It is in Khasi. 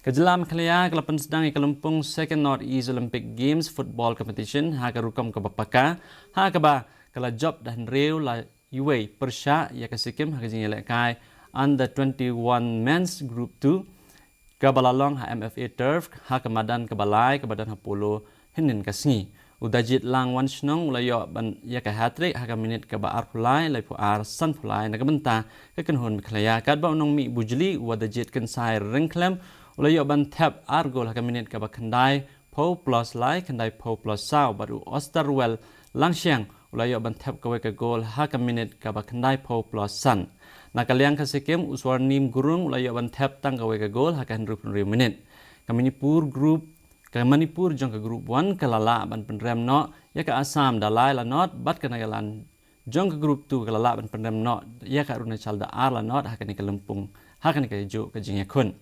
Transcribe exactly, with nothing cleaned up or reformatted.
Ka jylla Meghalaya ka la pynsdang ïa ka lympung Second North East Olympic Games Football Competition ha ka rukom kaba paka, ha kaba ka la jop da hynriew la iwei pyrshah ïa ka Sikkim ha ka jingïalehkai Under twenty-one Men's Group two, kaba la long ha M F A Turf, ha ka madan kaba lai, kaba don ha Polo, hynnin ka sngi. U Dajit Langwan Shnong u la ïoh ban ïa ka hat-trick ha ka minit kaba arphew lai, laiphew ar, sanphew lai na ka bynta ka kynhun Meghalaya. Katba u nongmih bujli u Wadajit Kynsai Ryngkhlem u la ïoh ban thep ar gol ha ka minit kaba khyndaiphew plus lai, khyndaiphew plus saw, bad u Osterwell Langshiang u la ïoh ban thep kawei ka gol ha ka minit kaba khyndaiphew plus san. Na ka liang ka Sikkim, u Swarnim Gurung u la ïoh ban thep tang kawei ka gol ha ka hynriewphew hynriew minit. Ka Manipur Group, ka Manipur jong ka Group one ka la lah ban pynrem noh ïa ka Assam da lai la not, bad ka Nagaland jong ka Group two ka la lah ban pynrem noh ïa ka Arunachal da ar la not ha kane ka lympung, ha kane kajuh ka jingïakhun.